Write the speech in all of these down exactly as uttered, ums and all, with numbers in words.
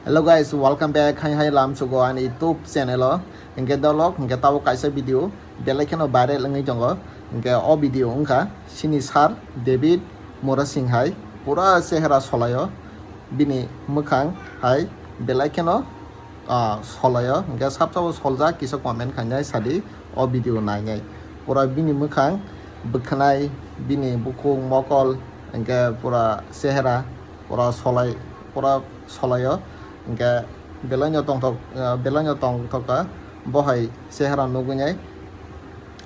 Hello guys, welcome back. Hai hai lam sugo ani YouTube channel o. Hingke dolok, hingke tabo kaisa video belai kheno viral wngwi tongo. Hingke o video wngkha sini sir David Murasing hai pura chehra solaio, bini mwkhang hai belai kheno, ah, solaio. Hingke sabsabo soljak kisa comment khainai sadi o video nainai. Pura bini mwkhang bwkhanai, bini bukhuk mokol, hingke pura chehra pura solai, pura solaio. Hingke belaino tongthok, ah, belaino tongthokha bo hai chehra nugwinai.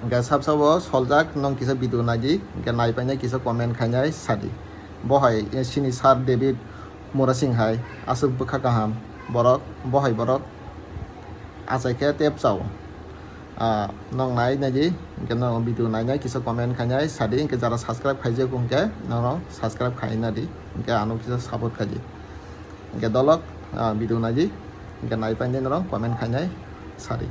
Hingke sabsabo soljak nong kisa video naidi, hingke naipainai kisa comment khainai sadi. Bo hai, eh, sini sir David Murasing hai aswk bwkha kaham borok, bo hai borok achai khe tep chao. Ah, nong nai naidi, hingke nong video nainai kisa comment khainai sadi, hingke jara subscribe khaijak hingke nong subscribe khaina di, hingke ano kisa support khaidi. Hingke dolok, ah, video naidi, hingke naipainai norok comment khainai sadi.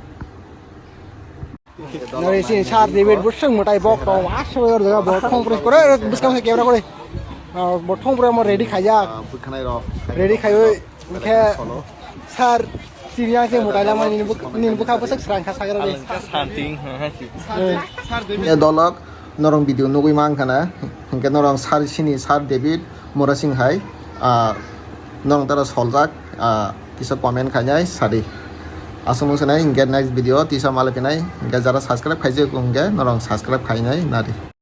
Nari sini sir David busung mutai bok kau asal jaga bok kong pres kore buskang se kebra kore. Ah, bok kong pres mo ready khaijak. Ah, bwkhanai rok. Ready khaiwi, hingke sir sini yang se mutai lama nini buk-, nini bukha bwswk srang kha sagra de. Santing, ha, ha, si. Eh. Hingke dolok norong video nugwi mankha na, hingke norong sir sini sir David Murasing hai, ah, norong tara soljak, ah, kisa comment khainai sadi. Aswk mung sanai hingke next video tisa malai phinai, hingke jara subscribe khaijak hingke norong subscribe khainai nadi.